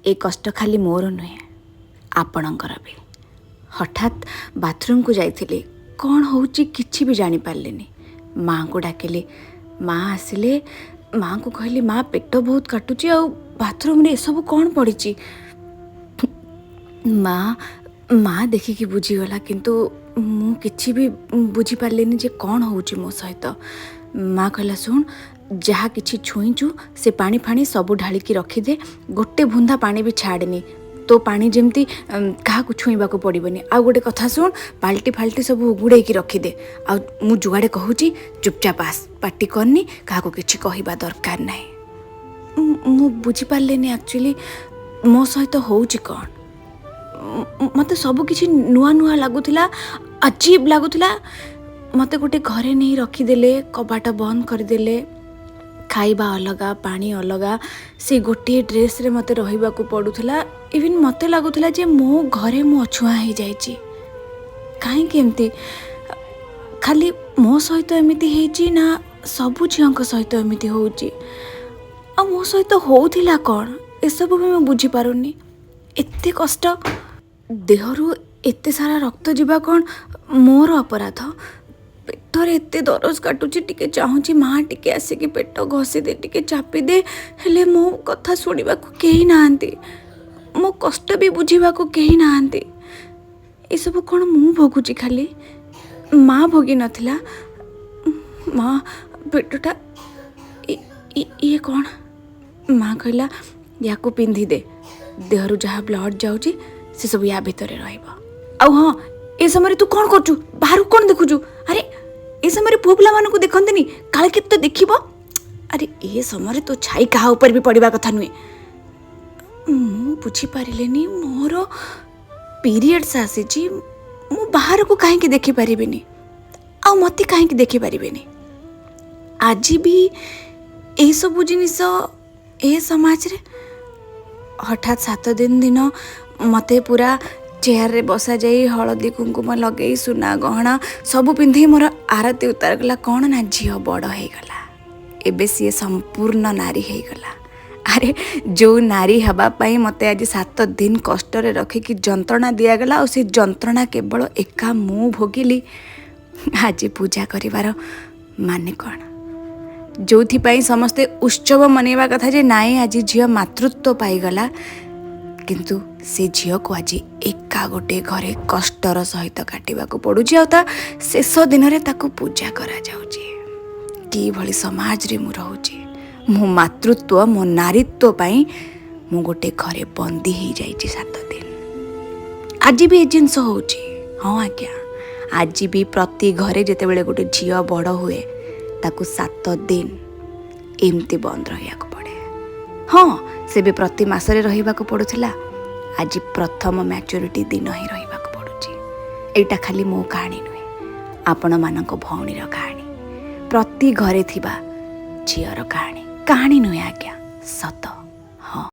ଏ କଷ୍ଟ ଖାଲି ମୋର ନୁହେଁ, ଆପଣଙ୍କର ବି। ହଠାତ୍ ବାଥରୁମ୍କୁ ଯାଇଥିଲି, କ'ଣ ହେଉଛି କିଛି ବି ଜାଣିପାରିଲିନି। ମାଆଙ୍କୁ ଡାକିଲି, ମା ଆସିଲେ। ମାଆଙ୍କୁ କହିଲି, ମା ପେଟ ବହୁତ କାଟୁଛି ଆଉ ବାଥରୁମ୍ରେ ଏସବୁ କ'ଣ ପଡ଼ିଛି? ମା ଦେଖିକି ବୁଝିଗଲା, କିନ୍ତୁ ମୁଁ କିଛି ବି ବୁଝିପାରିଲିନି ଯେ କ'ଣ ହେଉଛି ମୋ ସହିତ। ମା କହିଲା, ଶୁଣ, ଯାହା କିଛି ଛୁଇଁଛୁ ସେ ପାଣି ଫାଣି ସବୁ ଢାଳିକି ରଖିଦେ, ଗୋଟେ ବୁନ୍ଦା ପାଣି ବି ଛାଡ଼େନି, ତୋ ପାଣି ଯେମିତି କାହାକୁ ଛୁଇଁବାକୁ ପଡ଼ିବନି। ଆଉ ଗୋଟେ କଥା ଶୁଣ, ବାଲ୍ଟି ଫାଲ୍ଟି ସବୁ ଉଗୁଡ଼େଇକି ରଖିଦେ, ଆଉ ମୁଁ ଯୁଆଡ଼େ କହୁଛି ଚୁପଚାପ ଆସ, ପାଟି କରନି, କାହାକୁ କିଛି କହିବା ଦରକାର ନାହିଁ। ମୁଁ ବୁଝିପାରିଲିନି ଆକ୍ଚୁଆଲି ମୋ ସହିତ ହେଉଛି କ'ଣ। ମୋତେ ସବୁ କିଛି ନୂଆ ନୂଆ ଲାଗୁଥିଲା, ଅଜୀବ ଲାଗୁଥିଲା। ମୋତେ ଗୋଟେ ଘରେ ନେଇ ରଖିଦେଲେ, କବାଟ ବନ୍ଦ କରିଦେଲେ, ଖାଇବା ଅଲଗା, ପାଣି ଅଲଗା, ସେ ଗୋଟିଏ ଡ୍ରେସ୍ରେ ମୋତେ ରହିବାକୁ ପଡ଼ୁଥିଲା। ଇଭିନ୍ ମୋତେ ଲାଗୁଥିଲା ଯେ ମୋ ଘରେ ମୁଁ ଅଛୁଆଁ ହେଇଯାଇଛି। କାହିଁକି ଏମିତି? ଖାଲି ମୋ ସହିତ ଏମିତି ହେଇଛି ନା ସବୁ ଝିଅଙ୍କ ସହିତ ଏମିତି ହେଉଛି? ଆଉ ମୋ ସହିତ ହେଉଥିଲା କ'ଣ, ଏସବୁ ବି ମୁଁ ବୁଝିପାରୁନି। ଏତେ କଷ୍ଟ, ଦେହରୁ ଏତେ ସାରା ରକ୍ତ ଯିବା କ'ଣ ମୋର ଅପରାଧ? ପେଟରେ ଏତେ ଦରଜ କାଟୁଛି, ଟିକେ ଚାହୁଁଛି ମା ଟିକେ ଆସିକି ପେଟ ଘଷିଦେ, ଟିକେ ଚାପିଦେ, ହେଲେ ମୋ କଥା ଶୁଣିବାକୁ କେହି ନାହାନ୍ତି, ମୋ କଷ୍ଟ ବି ବୁଝିବାକୁ କେହି ନାହାନ୍ତି। ଏସବୁ କ'ଣ ମୁଁ ଭୋଗୁଛି ଖାଲି? ମା ଭୋଗି ନଥିଲା? ମା ପେଟଟା ଇଏ କ'ଣ? ମା କହିଲା, ୟାକୁ ପିନ୍ଧିଦେ, ଦେହରୁ ଯାହା ବ୍ଲଡ଼ ଯାଉଛି ସେସବୁ ୟା ଭିତରେ ରହିବ। ଆଉ ହଁ, ଏ ସମୟରେ ତୁ କ'ଣ କରୁଛୁ? ବାହାରକୁ କ'ଣ ଦେଖୁଛୁ? ଆରେ ଏ ସମୟରେ ପୁଅ ପିଲାମାନଙ୍କୁ ଦେଖନ୍ତିନି, କାଳେ କେତେ ତ ଦେଖିବ। ଆରେ ଏ ସମୟରେ ତୋ ଛାଇ କାହା ଉପରେ ବି ପଡ଼ିବା କଥା ନୁହେଁ। ମୁଁ ବୁଝିପାରିଲିନି, ମୋର ପିରିୟଡ଼୍ସ ଆସିଛି, ମୁଁ ବାହାରକୁ କାହିଁକି ଦେଖିପାରିବିନି, ଆଉ ମୋତେ କାହିଁକି ଦେଖିପାରିବିନି? ଆଜି ବି ଏସବୁ ଜିନିଷ ଏ ସମାଜରେ। ହଠାତ୍ 7 ଦିନ ଦିନ ମୋତେ ପୁରା ଚେୟାରରେ ବସାଯାଇ ହଳଦୀ କୁଙ୍କୁମ ଲଗେଇ ସୁନା ଗହଣା ସବୁ ପିନ୍ଧେଇ ମୋର ଆରତି ଉତାରଗଲା। କ'ଣ ନା ଝିଅ ବଡ଼ ହେଇଗଲା, ଏବେ ସିଏ ସମ୍ପୂର୍ଣ୍ଣ ନାରୀ ହେଇଗଲା। ଆରେ ଯେଉଁ ନାରୀ ହେବା ପାଇଁ ମୋତେ ଆଜି 7 ଦିନ କଷ୍ଟରେ ରଖିକି ଯନ୍ତ୍ରଣା ଦିଆଗଲା, ଆଉ ସେ ଯନ୍ତ୍ରଣା କେବଳ ଏକା ମୁଁ ଭୋଗିଲି, ଆଜି ପୂଜା କରିବାର ମାନେ କ'ଣ? ଯେଉଁଥିପାଇଁ ସମସ୍ତେ ଉତ୍ସବ ମନେଇବା କଥା ଯେ ନାଇଁ ଆଜି ଝିଅ ମାତୃତ୍ୱ ପାଇଗଲା, କିନ୍ତୁ ସେ ଝିଅକୁ ଆଜି ଏକା ଗୋଟେ ଘରେ କଷ୍ଟର ସହିତ କାଟିବାକୁ ପଡ଼ୁଛି, ଆଉ ତା ଶେଷ ଦିନରେ ତାକୁ ପୂଜା କରାଯାଉଛି। କିଭଳି ସମାଜରେ ମୁଁ ରହୁଛି? ମୋ ମାତୃତ୍ୱ, ମୋ ନାରୀତ୍ୱ ପାଇଁ ମୁଁ ଗୋଟେ ଘରେ ବନ୍ଦୀ ହେଇଯାଇଛି 7 ଦିନ। ଆଜି ବି ଏ ଜିନିଷ ହେଉଛି। ହଁ ଆଜ୍ଞା, ଆଜି ବି ପ୍ରତି ଘରେ ଯେତେବେଳେ ଗୋଟେ ଝିଅ ବଡ଼ ହୁଏ ତାକୁ 7 ଦିନ ଏମିତି ବନ୍ଦ ରହିବାକୁ ପଡ଼େ। ହଁ, ସେ ବି ପ୍ରତି ମାସରେ ରହିବାକୁ ପଡ଼ୁଥିଲା, ଆଜି ପ୍ରଥମ ମ୍ୟାଚୁରିଟି ଦିନ ହିଁ ରହିବାକୁ ପଡ଼ୁଛି। ଏଇଟା ଖାଲି ମୋ କାହାଣୀ ନୁହେଁ, ଆପଣମାନଙ୍କ ଭଉଣୀର କାହାଣୀ, ପ୍ରତି ଘରେ ଥିବା ଝିଅର କାହାଣୀ। କାହାଣୀ ନୁହେଁ ଆଜ୍ଞା, ସତ।